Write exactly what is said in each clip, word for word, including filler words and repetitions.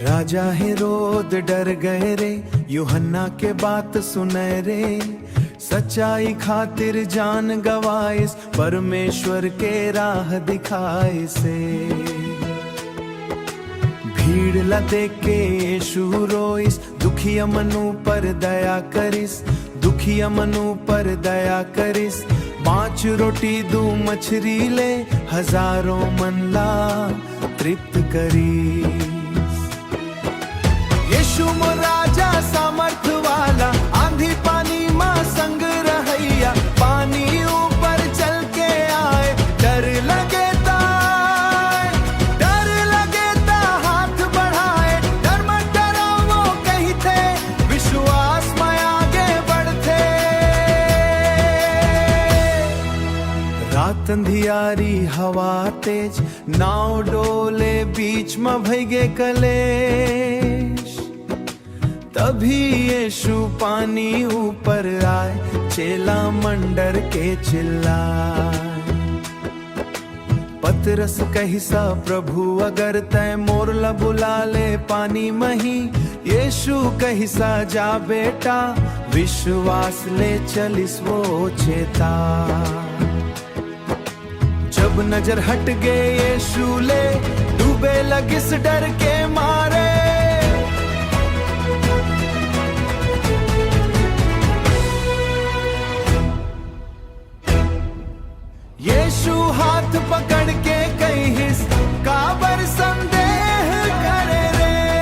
राजा हेरोद डर गए रे, यूहन्ना के बात सुने रे। सच्चाई खातिर जान गवाइस, परमेश्वर के राह दिखाइसे। भीड़ ला देख के यीशु रोइस, दुखिया मनु पर दया करिस, दुखिया मनु पर दया करिस। पांच रोटी दू मछरी ले हजारों मन ला तृप्त करिस। यीशु मोर राजा सामर्थ वाला, आंधी पानी मा संग रहैया, पानी ऊपर चल के आए, डर लगे ता, डर लगे ता हाथ बढ़ाए, डर मत डरावो कहिथे, विश्वास मा आगे बढ़थे। रात अंधियारी हवा तेज, नाव डोले बीच म भइगे कलेश। तभी यीशु पानी ऊपर आए, चेला मन डर के चिल्लाए। पतरस कहिसा, "प्रभु, अगर तैं मोर ला बुला ले पानी मही।" यीशु कहिसा, "जा बेटा, विश्वास ले चलिस वो चेता।" जब नजर हट गे यीशु ले, डूबे लगिस डर के मारे। यीशु हाथ पकड़ के कहिस, "काबर संदेह करे रे?"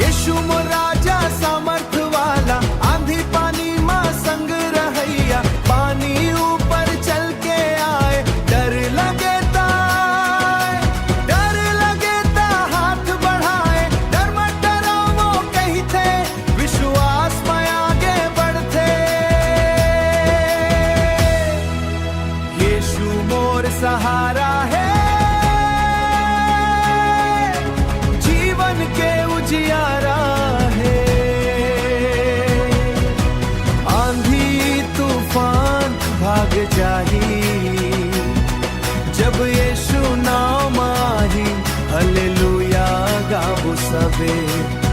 यीशु मोर राजा सामर्थ वाला, आंधी पानी मा संग रहैया, पानी ऊपर चल के आए, डर लगे ता, डर लगे ता हाथ बढ़ाए, डर मत डरावो कहिथे, विश्वास मा आगे बढ़थे। यीशु मोर सहारा हे, जीवन के उजियारा हे। आंधी तूफान भाग जाही, जब यीशु नाम आही, हालेलुया गाबो सबे।